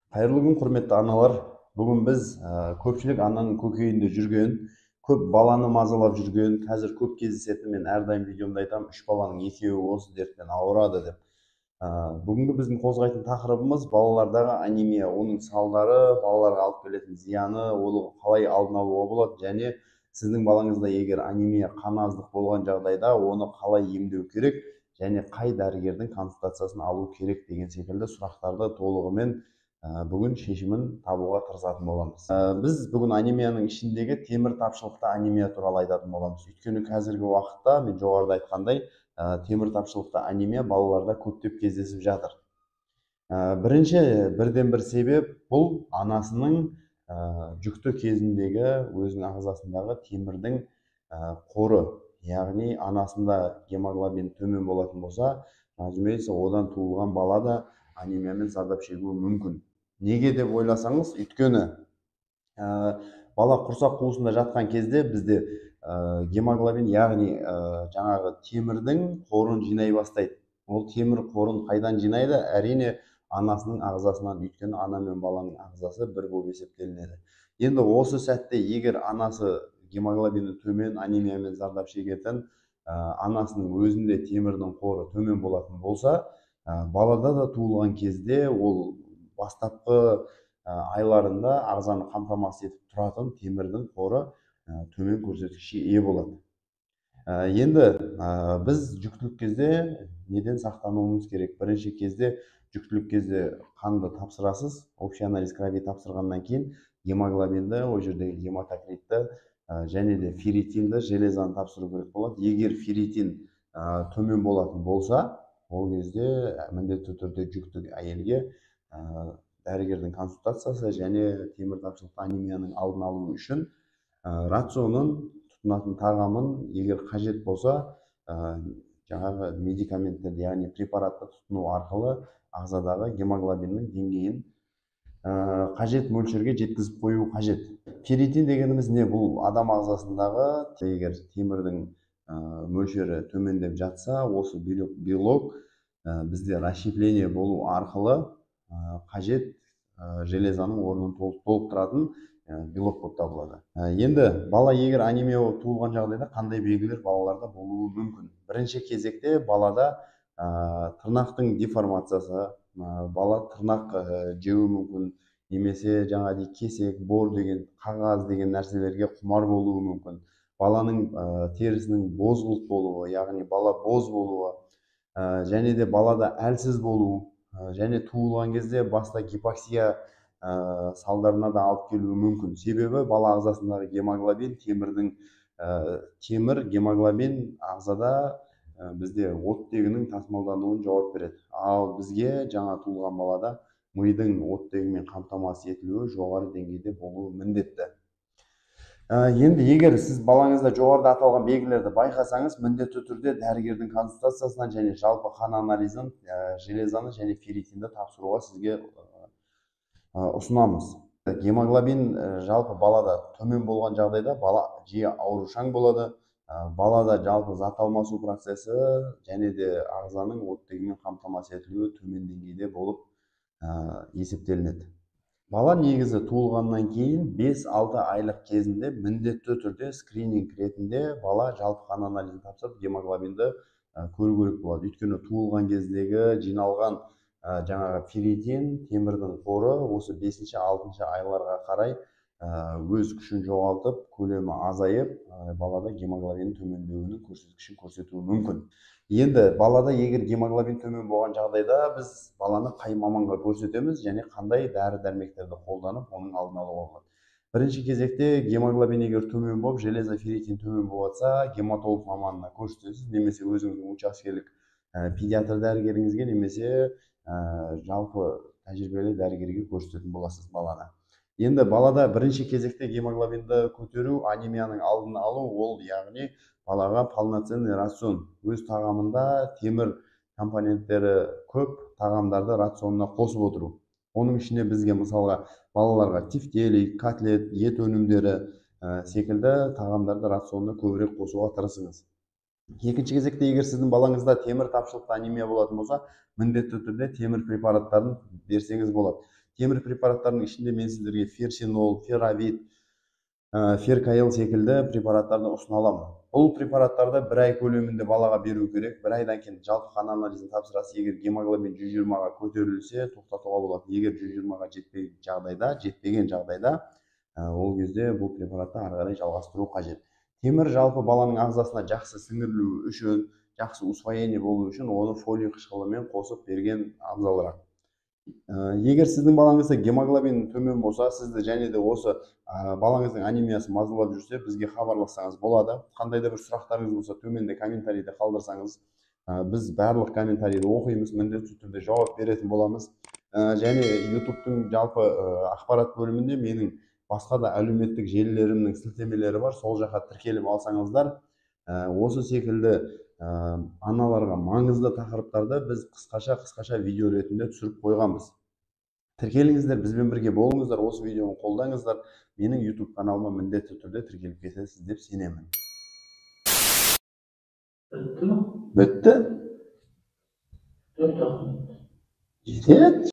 Қайырлы күн, құрметті аналар. Бүгін біз көпшілік ананың көкейінде жүрген, көп баланы мазалап жүрген, қазір көп кездесетін, мен әрдайым видеомда айтамын, 3 баланың екеуі осы дертпен ауырады деп. Бүгінгі біздің қозғайтын тақырыбымыз балалардағы анемия, оның салдары, балаларға алып келетін зияны, оны қалай алдын алуға болады және сіздің балаңызда егер анемия, қан аздық болған жағдайда оны қалай емдеу керек және қай дәрігердің консультациясын алу керек деген секілді сұрақтарды толығымен бүгін шешімін табуға тырысатын боламыз. Біз бүгін анемияның ішіндегі темір тапшылықты анемия туралы айтатын боламыз. Өйткені қазіргі уақытта, мен жоғарыда айтқандай, темір тапшылықты анемия балаларда көптеп кездесіп жатыр. Бірінші бірден бір себеп бұл анасының жүкті кезіндегі өзінің ағзасындағы темірдің қоры, яғни анасында гемоглобин төмен болатын болса, разумеется, одан туылған бала да анемиямен зардап шегуі мүмкін. Неге деп ойласаңыз, өйткені бала құрсақ қуысында жатқан кезде бізде гемоглобин, яғни жаңағы темірдің қорын жинай бастайды. Ол темір қорын қайдан жинайды? Әрине, анасының ағзасынан, өйткені ана мен баланың ағзасы бір болып есептелінеді. Енді осы сәтте егер анасы гемоглобині төмен, анемиямен зардап шегетін, анасының өзінде темірдің қоры төмен болатын болса, балада да туылған кезде ол бастапқы айларында ағзаны қамтамасыз етіп тұратын темірдің қоры төмен көрсеткішке ие болады. Енді біз жүктілік кезде неден сақтануымыз керек? Бірінші кезде жүктілік кезде қанды тапсырасыз, общий анализ крови тапсырғаннан кейін гемоглобинді, ол жердегі гематокритті және де ферритинді, железаны тапсыру керек болады. Егер ферритин төмен болатын болса, ол кезде міндетті түрде жүкті әйелге дәрігердің консультациясы және темір тапшылықты анемияның алдын алу үшін рационын, тұтынатын тағамын, егер қажет болса, жаңағы медикаменттерді, яғни препаратты тұтыну арқылы ағзадағы гемоглобиннің деңгейін қажет мөлшерге жеткізіп қою қажет. Ферритин дегеніміз не? Бұл адам ағзасындағы егер темірдің мөлшері төмендеп жатса, осы белок бізде расщепление болу арқылы қажет железаның орнын толықтыратын белок болып табылады. Енді бала егер анемия болып туылған жағдайда қандай белгілер балаларда болуы мүмкін? Бірінші кезекте балада тырнақтың деформациясы, бала тырнақ жеуі мүмкін, немесе жаңағыдай кесек, бор деген, қағаз деген нәрселерге құмар болуы мүмкін. Баланың терісінің бозғылт болуы, яғни бала боз болуы, және де балада әлсіз болу, және туылған кезде баста гипоксия салдарына да алып келуі мүмкін. Себебі бала ағзасындағы гемоглобин, темірдің темір, гемоглобин ағзада бізде оттегінің тасымалдануын жауап береді. Ал бізге жаңа туылған балада мидың оттегімен қамтамасыз етілуі жоғары деңгейде болуы міндетті. Енді егер сіз балаңызда жоғарыда аталған белгілерді байқасаңыз, міндетті түрде дәрігердің консультациясынан және жалпы қан анализін, железаны және ферритинді тапсыруға сізге ұсынамыз. Гемоглобин жалпы балада төмен болған жағдайда бала жиі аурушаң болады. Балада жалпы зат алмасу процесі және де ағзаның оттегімен қамтамасыз етілуі төмен деңгейде болып есептелінеді. Бала негізі туылғаннан кейін 5-6 айлық кезінде міндетті түрде скрининг ретінде бала жалпы қан анализін тапсырып, гемоглобинді көру керек болады. Өйткені туылған кездегі жиналған жаңағы ферритин, темірдің қоры осы 5-6 айларға қарай өз күшін жоғалтып, көлемі азайып, балада гемоглобин төмендеуінің көрсеткішін көрсетуі мүмкін. Енді балада егер гемоглобин төмен болған жағдайда біз баланы қай маманға көрсетеміз және қандай дәрі-дәрмектерді қолданып оның алдын алуға болады? Бірінші кезекте гемоглобин егер төмен болып, железо, ферритин төмен болып жатса, гематолог маманына көрсетесіз, немесе өзіңіздің учаскелік педиатр дәрігеріңізге, немесе жалпы тәжірибелі дәрігерге көрсететін боласыз баланы. Енді балада бірінші кезекте гемоглобинді көтеру, анемияның алдын алу, ол яғни балаға полноценный рацион, өз тағамында темір компоненттері көп тағамдарды рационына қосып отыру. Оның ішіне бізге мысалға балаларға тефтели, котлет, ет өнімдері секілді тағамдарды рационына көбірек қосуға тырысыңыз. Екінші кезекте егер сіздің балаңызда темір тапшылықты анемия болатын болса, міндетті түрде темір препараттарын берсеңіз болады. Темір препараттарының ішінде мен сіздерге ферсинол, ферравит, феркаэл секілді препараттарды ұсына аламын. Бұл препараттарды бір ай көлемінде балаға беру керек. Бір айдан кейін жалпы қан анализін тапсырасыз. Егер гемоглобин 120-ға көтерілсе, тоқтатуға болады. Егер 120-ға жетпеген жағдайда, ол кезде бұл препаратты ары қарай жалғастыру қажет. Темір жалпы баланың ағзасына жақсы сіңірілуі үшін, жақсы усвоение болу үшін оны фолий қышқылымен қосып берген абзалырақ. Егер сіздің балаңызда гемоглобин төмен болса, сізді және де осы балаңыздың анемиясы мазалап жүрсе, бізге хабарлассаңыз болады. Қандай да бір сұрақтарыңыз болса, төменде комментарийде қалдырсаңыз, біз барлық комментарийді оқимыз, міндетті түрде жауап беретін боламыз. Және YouTube-тың жалпы ақпарат бөлімінде менің басқа да әлеуметтік желілерімнің сілтемелері бар, сол жаққа тіркеліп алсаңыздар, осы секілді аналарға маңызды тақырыптарды біз қысқаша видео ретінде түсіріп қойғанбыз. Тіркеліңіздер, бізбен бірге болыңыздар, осы видеоны қолдаңыздар. Менің YouTube каналыма міндетті түрде тіркеліп кетесіз деп сенемін. Бітті ме? Бітті. 4 ақ минут. Жетеді.